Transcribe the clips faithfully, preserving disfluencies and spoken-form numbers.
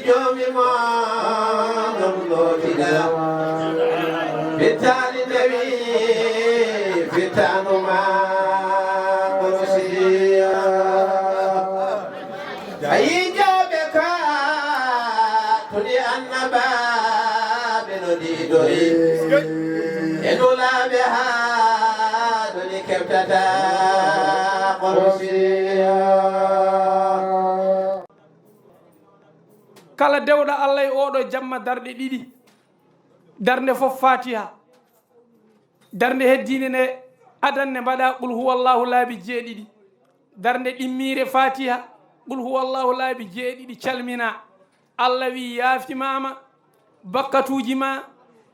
Joomi ma ɗum ɗo tiɗa. Fittaani tawi fittaanuma Qursiya. A yii jaabe ka tuni annabaaɓe no ɗiɗoyi. E nulaaɓe haa ɗoni keɓtata Qursiya. Kala dewɗo Allah e oɗo jamma darɗe ɗiɗi, darnde fof Fatiha, darnde heddiinde nde adan nde mbaɗa Qul huwallahu laabi jeeɗiɗi, darnde ɗimmiire Fatiha, Qul huwallahu laabi jeeɗiɗi calmina. Allah wi yaafimaama bakkatuuji ma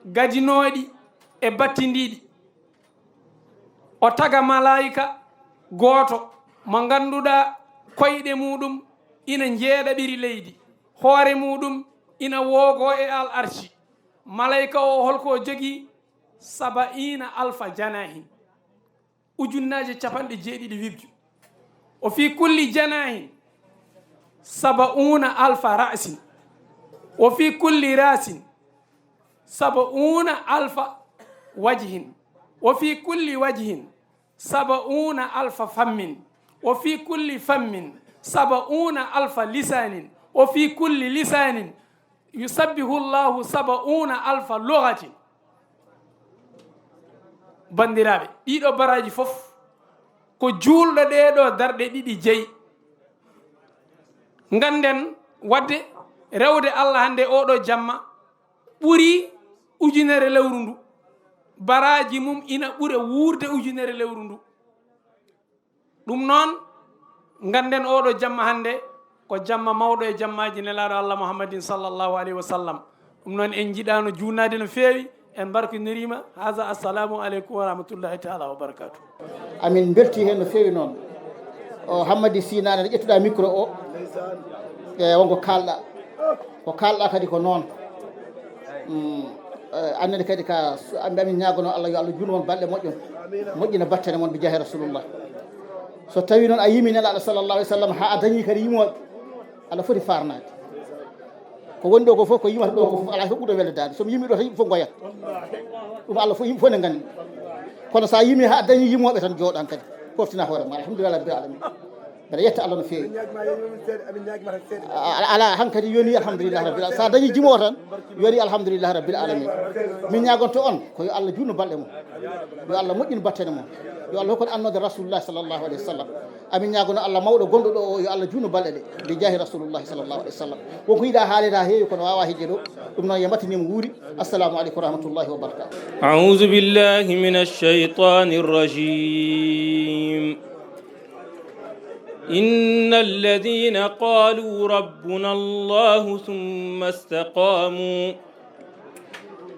gadinooɗi e battindiiɗi. O taga malaayika gooto mo ngannduɗaa koyɗe muuɗum ina njeeɗaɓiri leydi, hoore muuɗum ina woogoo e al arshi. Malaayika o holko o jogii? Saba'iina alfa janaahin, ujunnaaje capanɗe jeeɗiɗi wibju. O fii kulli janaahin saba'uuna alfa ra'sin. O fii kulli ra'sin saba'uuna alfa wajhin. O fii kulli wajhin saba'uuna alfa fammin. O fii kulli fammin saba'uuna alfa lisaanin. O fii kulli lisaanin yusabbihu Allahu saba'uuna alfa lugatin. Banndiraaɓe, ɗiɗo baraaji fof ko juulɗo ɗeɗo darɗe ɗiɗi jeyi. Ngannden wadde rewde Allah hannde oɗo jamma ɓuri ujunere lewru ndu. Baraaji mum ina ɓura wuurde ujunere lewru ndu. Ɗum noon, ngannden oɗo jamma hannde ko jamma mawɗo e jammaaji Nelaaɗo Allah Muhammadin sallallahu alayhi wa sallam. Ɗum noon, en njiɗaano juunaade no feewi, en mbarkiniriima. Haza, assalamu aleykum wa rahmatullahi taala wa barakatuh. Amin mbelti heen no feewi noon. O Hammadi Sinaane, nde ƴettuɗaa micro o, e wonko kaalɗaa. Ko kaalɗaa kadi ko noon. Mm, eh, annene kadi ka su-, amɓe amin ñaagono Allah yo Allah juutnu mon balɗe moƴƴon, moƴƴina battane mon bi jaahi Rasulullah. So tawi noon a yimi Nelaaɗo sallallahu alaihi wasallam haa a dañi kadi yimooɓe, aɗa foti farnaade. Ko woni ɗo ko fof, ko yimata ɗo ko fof, alaa fof ɓurɗo weladaade. So mi yimi ɗo tan, yimɓe fof ngoyat. Ɗum Allah fof, yimɓe fof ne nganndi. Kono so a yimi haa a dañi yimooɓe tan, jooɗan kadi. Foftina hoore ma, alhamdulillah rabbil alamin. Mbeɗa yetta Allah no feewi. Amin ñaagima, amin ñaagima tan seeɗa. A-, ala, ala, hankadi yoni alhamdulillah rabbil alamin. So a dañi jimo tan, yoni alhamdulillah rabbil alamin. Min ñaagonto on ko yo Allah juutnu balɗe mum. Yo Allah moƴƴin battane mum. Yo Allah hokku on annode Rasulullah sallallahu alaihi wasallam. Amin ñaagono Allah mawɗo gonɗo ɗo o, yo Allah juutnu balɗe ɗe. Bi jaahi Rasulullah sallallahu alaihi wasallam. Wonko yiɗa haalede haa heewi kono waawaa hejje ɗo. Ɗum noon yo mbattini mo wuuri. Assalamu alaikum wa rahmatullahi wa barakatuh. أعوذ بالله من الشيطان الرجيم. إن الذين قالوا ربنا الله ثم استقاموا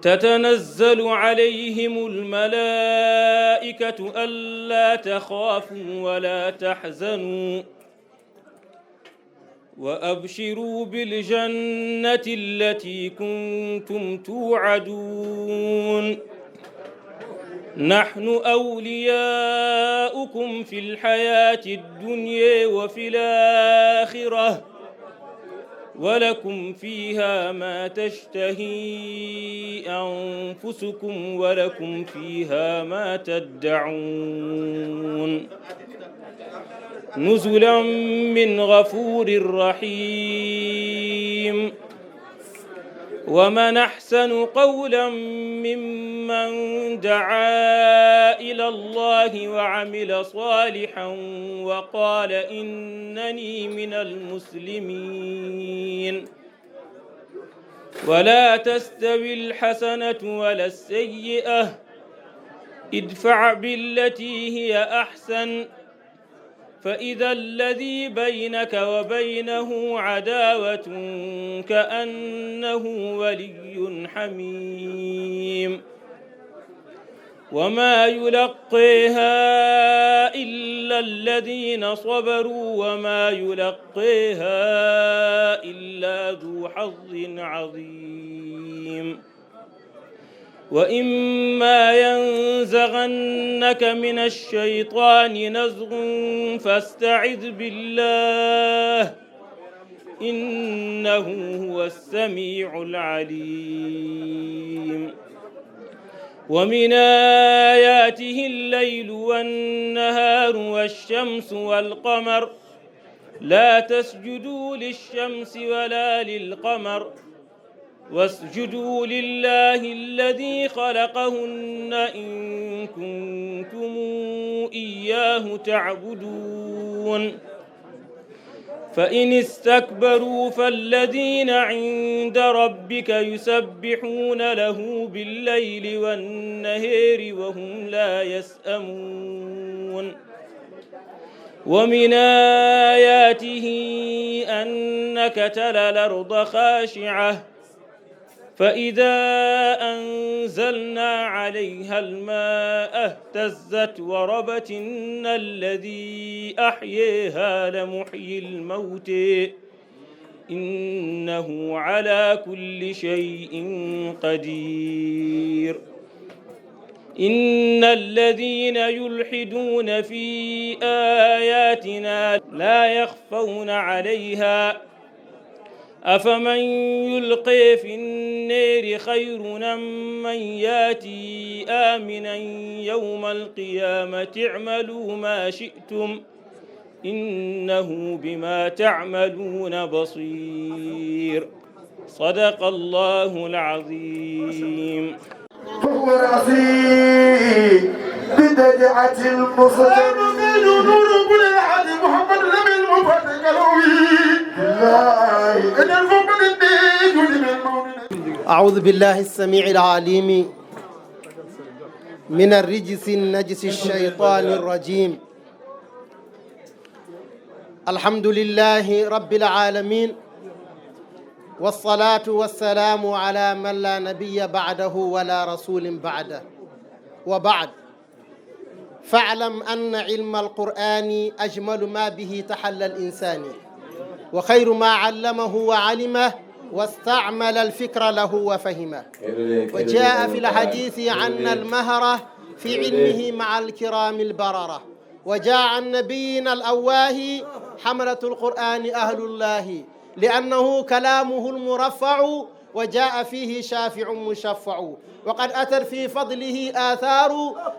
تتنزل عليهم الملائكة ألا تخافوا ولا تحزنوا وأبشروا بالجنة التي كنتم توعدون. نحن أولياؤكم في الحياة الدنيا وفي الآخرة، ولكم فيها ما تشتهي أنفسكم ولكم فيها ما تدعون. نزلا من غفور رحيم. ومن أحسن قولا ممن دعا إلى الله وعمل صالحا وقال إنني من المسلمين. ولا تستوي الحسنة ولا السيئة، ادفع بالتي هي أحسن، فإذا الذي بينك وبينه عداوة كأنه ولي حميم. وما يلقيها إلا الذين صبروا وما يلقيها إلا ذو حظ عظيم. وإما ينزغنك من الشيطان نزغ فاستعذ بالله، إنه هو السميع العليم. ومن آياته الليل والنهار والشمس والقمر، لا تسجدوا للشمس ولا للقمر، واسجدوا لله الذي خلقهن إن كنتم إياه تعبدون. فإن استكبروا فالذين عند ربك يسبحون له بالليل والنهار وهم لا يسأمون. ومن آياته أنك ترى الأرض خاشعة فإذا أنزلنا عليها الماء اهتزت وربت إن الذي أحياها لمحيي الموتى إنه على كل شيء قدير. إن الذين يلحدون في آياتنا لا يخفون عليها أفمن يلقى في النار خير أم من يأتي آمنا يوم القيامة اعملوا ما شئتم إنه بما تعملون بصير. صدق الله العظيم. فهو رأسي بدجعة المصدر. أعوذ بالله السميع العليم من الرجس النجس الشيطان الرجيم. الحمد لله رب العالمين، والصلاة والسلام على من لا نبي بعده ولا رسول بعده، وبعد، فاعلم أن علم القرآن أجمل ما به تحلى الإنسان، وخير ما علمه وعلمه واستعمل الفكر له وفهمه. وجاء في الحديث أن المهرة في علمه مع الكرام البررة. وجاء عن نبينا الأواه حملة القرآن أهل الله، لأنه كلامه المرفع وجاء فيه شافع مشفع، وقد أتت في فضله آثار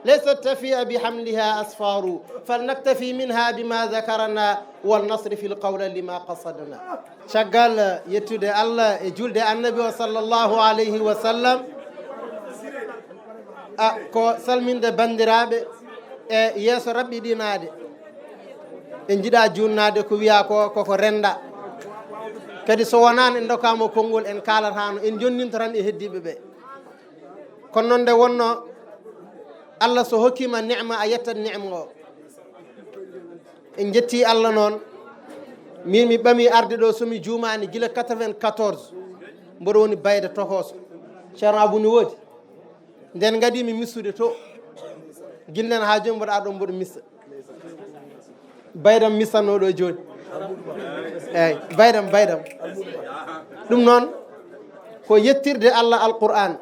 ليست تفيء بحملها أسفار، فلنكتفي منها بما ذكرنا ولنصرف القول لما قصدنا. Caggal yettude Allah e julde Annabi o sallallahu alayhi wa sallam, a ko salminde banndiraaɓe e yeeso raɓɓiɗinaade. En njiɗaa juunnaade ko wiyaa ko koko rennda. Kadi so wonaano en ndokkaama konngol en kaalataano, en jonninto tan e heddiiɓe ɓe. Kono noon nde wonnoo Allah so hokkiima neema a yettat neema o. En njettii Allah noon. Miin mi ɓamii arde ɗo so mi juumaani gila quatre-vingt-quatorze mboɗo woni bayda tokooso. Ceerno Abou ne woodi. Nden ngadii mi missude to. Gila nden haa jooni mboɗo arɗo mboɗo missa. Baydam missanno ɗo jooni. Eeyi, baydam, baydam. Ɗum noon ko yettirde Allah Alqur'aan.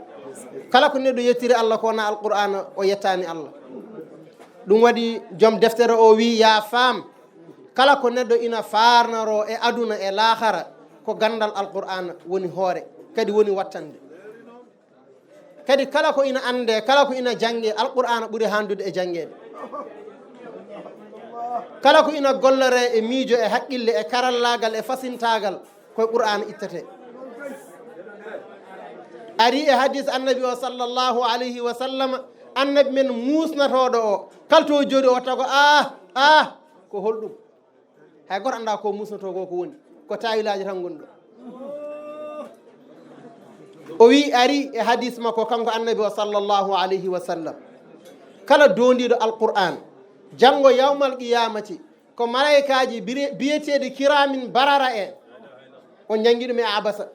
Kala ko neɗɗo yettiri Allah ko wonaa Alqur'aan o yettaani Allah. Ɗum waɗi joom deftere o wii yaa faam, kala ko neɗɗo ina faarnaroo e aduna e laahara ko ganndal Alqur'aan woni hoore, kadi woni wattande. Kadi kala ko ina anndee, kala ko ina janngee, Alqur'aana ɓuri hanndude e janngeede. Kala ko ina golloree e miijo, e haqqille, e karallaagal, e fasintaagal, ko e Qur'aana ittetee. Arii e hadiis Annabi o sallallahu alayhi wa sallam, Annabi men muusnotooɗo o, kala to jooɗii o watta ko ah, ah, ko holɗum? Hay gooto anndaa ko muusnotoo ko ko woni, ko taawilaaji tan ngoni ɗo. O wii, arii e hadiis makko kanko Annabi o sallallahu alayhi wa sallam, kala doondiiɗo Alqur'aan, janngo yawmal qiyaamati, ko malaykaaji bire-, biyeteeɗi kiraamin barara en, on njanngi ɗum e abasa.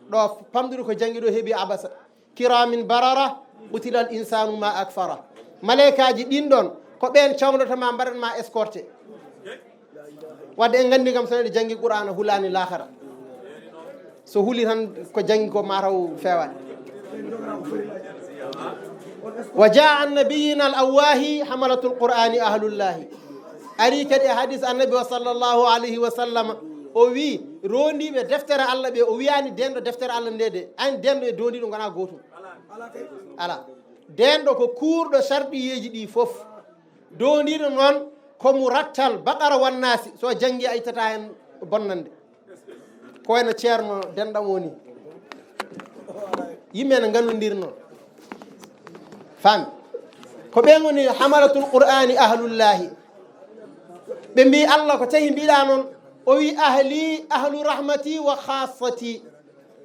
Ɗo famɗude ko janngi ɗo heɓi abasa. Kiraamin barara, qutilal insaanu ma akfara. Malaykaaji ɗin ɗon, ko ɓeen cawndata ma, mbaɗan ma escorté. Wadde en nganndi kam, so neɗɗo janngi Qur'aana, hulaani laakara. So huli tan ko janngi ko, mataw feewaani. Wa jaa an nabiyina al awwahi hamalatul qur'ani ahlullahi. Arii kadi e hadiis Annabi o sallallahu alayhi wa sallam, O wi, rondiiɓe deftere Allah ɓe, o wiyaani denɗo deftere Allah nde de, an denɗo e dondiiɗo ngonaa gootum. Ala. Denɗo ko kuurɗo sarɗiyeeji ɗi fof. Dondiiɗo noon ko mo rattal Baqara wan Naasi, so janngi a ittata heen bonnande. Ko wayno Ceerno denɗam woni. Yimɓe ne ngannondirno. Fami. Ko ɓe ngoni hamalatul Qur'ani ahlullahi. Ɓe mbi Allah ko tawi mbiɗa noon. O wi ahli, ahlu rahmati wa khassati.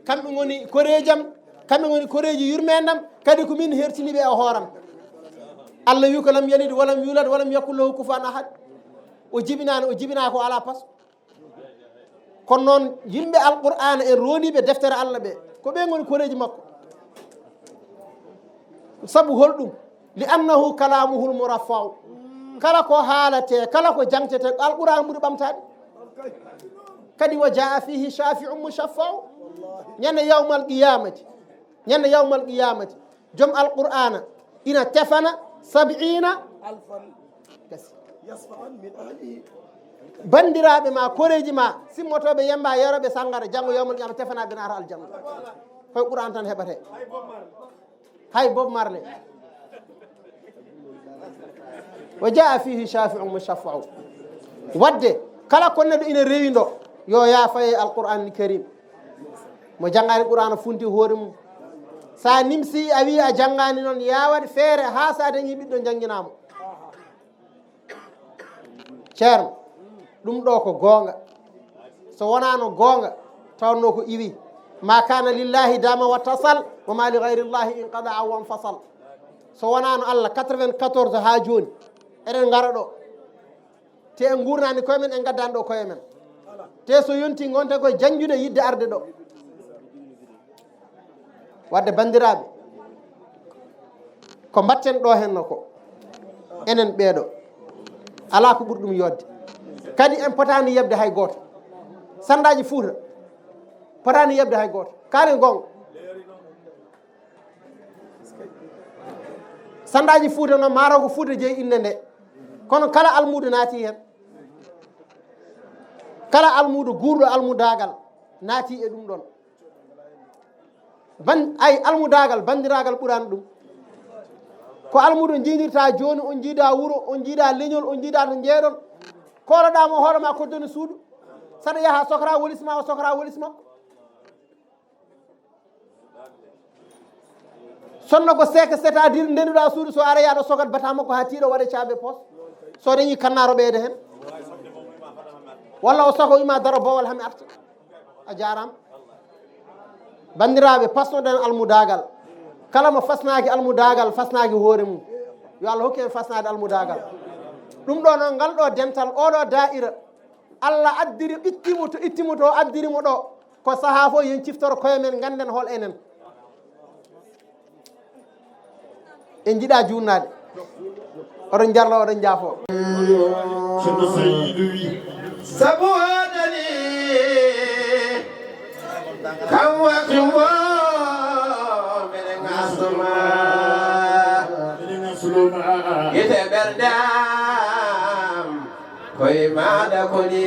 Kamɓe ngoni koreejam, kamɓe ngoni koreeji yurmeendam, kadi ko min hertini ɓe e hooram. Allah wi ko lam yalid walam yulad walam yakun lahu kufuwan ahad. O jibinaani, o jibinaa ko alaa pas. Kono noon yimɓe Alqur'aana en roondiiɓe deftere Allah ɓe, ko ɓe ngoni koreeji makko. Sabu holɗum? Li annahu kalamuhul muraffau. Kala ko haalate, kala ko jangtete, Alqur'aana ɓuri ɓamtaade. Kadi wa jaa fihi shafi'un mushaffau. Ñande yawmal qiyamati, ñande yawmal qiyamati, joom Alqur'aana ina tefana sab'ina alfan. Gasi. Banndiraaɓe ma, koreeji ma, simmotooɓe yemba, yarooɓe sanngara, janngo yawmal qiyama tefana ɓe naata aljanna. Koye Qur'an tan heɓate. Hay Bob Marley. Wa jaa fihi shafi'un mushaffa'u. Wadde kala ko neɗɗo ina rewindo, yo yaafaye Alqur'an Karim. Mo janngaani Qur'aana funti hoore mum. So a nimsi a wi a janngaani noon, ya waɗ feere haa so a dañi ɓiɗɗo njannginaa mo. Ceerno, ɗum ɗo ko goonga. So wonaano goonga, tawnoo ko iwi. Ma kana lillahi dama wa tasal, wa ma li gayrillahi in qada aw wan fasal. So wonaano Allah, quatre-vingt-quatorze haa jooni, eɗen ngara ɗo. Te en nguurnaani koye men, en ngaddaani ɗo koye men. Te so yonti ngonten koye janjude yidde arde ɗo. Wadde banndiraaɓe, ko mbatten ɗo henno ko, enen ɓeeɗo, alaa ko ɓuri ɗum yodde. Kadi en potaani yeɓde hay gooto. Sandaaji Fuuta potaani yeɓde hay gooto. Kaalen goonga. Sandaaji Fuuta noon, maaro ko Fuuta jeyi innde nde. Kono kala almuudo naati heen. Kala almuudo guurɗo almudaagal naati e ɗum ɗoon. Ban-, ay, almudaagal, banndiraagal ɓuraani ɗum. Ko almuudo njiidirta jooni, on njiida wuro, on njiida leñol, on njiida to njeeɗon. Kooloɗaa mo hoore ma, koddoni suudu. Saɗa yaha sokra wolis ma, o sokra wolis makko. Sonno ko seeka, c'est-à-dire ndenduɗa suudu, so ara yaɗo sogat bata makko ha tiiɗo, waɗa caabe poos. So dañi kannaro ɓeyda hen. Walla o sako ima daro bowal hami arta. A jarama. Bandiraɓe, pasnoɗen almudagal. Kala mo fasnaki almudagal, fasnaki hoore mum. Yo Allah hokku en fasnade almudagal. Ɗum ɗo noon, ngal ɗo dental, oɗo da'ira, Allah addiri, ittimo to, ittimo to, addiri mo ɗo. Ko sahaa fof yen ciftoro koye men, ngannden hol enen. En njiɗa juunnaade. Oɗon njarlo, oɗon njaafo. Ceerno Saydu wi. Sabu adani kam waktu wo mbeɗe ngasuma. Mbeɗe ngasuma. Gite ɓerɗe am. Koye maaɗa koni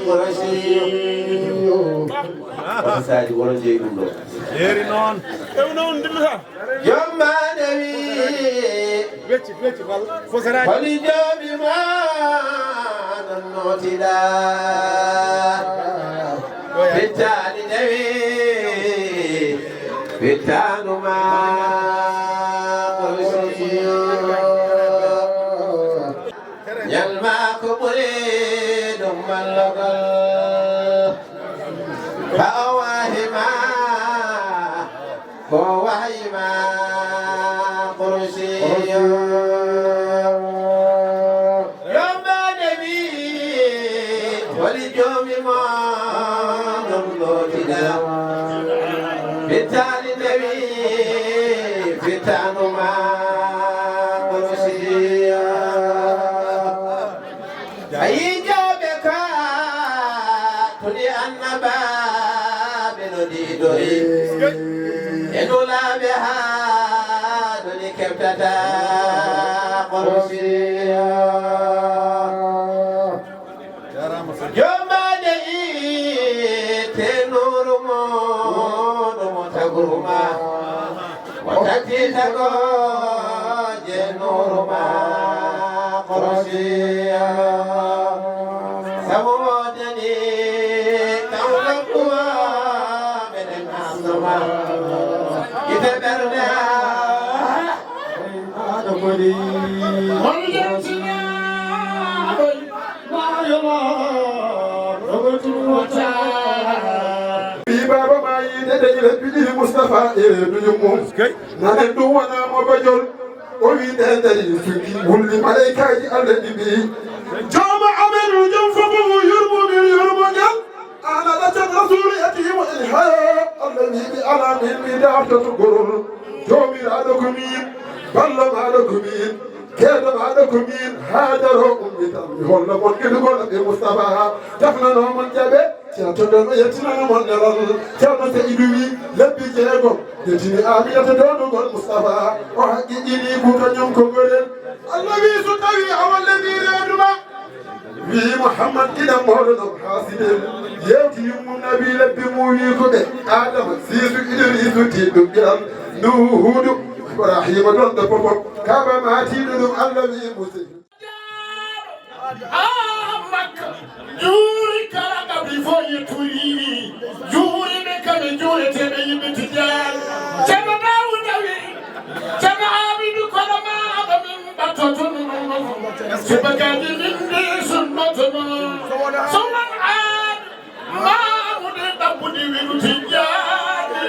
Quraysiyo. Wata saaji wono jeyi ɗum ɗo. Jeeri noon. Ewno on ndillata. Jommaade wi. Wecci, wecci, wal. Fosaraji. Holi joomi ma non nootiɗa. Fittaani tawi. Fittaandu ma Quraysiyo. Ñalma ko ɓuri ɗum mallogol. Fa o wahi ma, ko wahi ma Quraysiyo. Yombaade wi, holi joomi mo ɗum ɗo tiɗa. Fittaani tawi, fittaandu ma Quraysiyo. Ayi jooɓe ka, toni annabaaɓe no ɗiɗoyi. E nulaaɓe haa ɗoni keɓtata Quraysiyo. Jomma Titago je nuru ma korosiya. Sabu wodani tawla kuwa beden asuma. Ite berne a. Aɗa kori. Wani jantina. Ɓii baaba ma yiide dañi lebbi ɗiɗi Mustapha e reedu yummum. Nanen ɗum wona mo bajol. O wi nde dari sugi wulli malaykaaji Allah ɗi mbi. Jooma amen jom fof mo yurmo min yurmo ngal. Ana ɗaccat Rasuulu yettiimo e haya. Allah wi ɓe ala min mi dartoto gorol. Joomiraaɗo ko min. Ballo maaɗo ko min. Keedo maaɗo ko min haa daro ummital mi holla mon geɗugol ɓe Mustapha tafnano mon jaɓe. Ceerto ɗon o yettinano mon nelal. Ceerno Seydou wi lebbi jeegom yettini Aminata doodugol Mustapha o haqqi ini ku kañum ko gorel. Allah wi so tawi a wallani reeduma wi Mouhammad giɗam mawɗo ɗon haasiden yewti yummum nabi lebbi mum wi ko ɓe Adama siisu Idrisu tiɗɗum ɓiral Nuhu Huudu Ibrahima ɗon ɗo fofof kaaba maatiiɗo ɗum Allah wi musi. Ah, Makka juuri kala qabri fof yetturi juuri ɓe kamɓe juureteɓe yimɓe tijjani. Ceerno Dawuda wi Ceerno Amidu kono ma aɗa min ɓattotono subakaaji min mbi sunnotono so won aad mamude ɗaɓɓude wiru tijjani.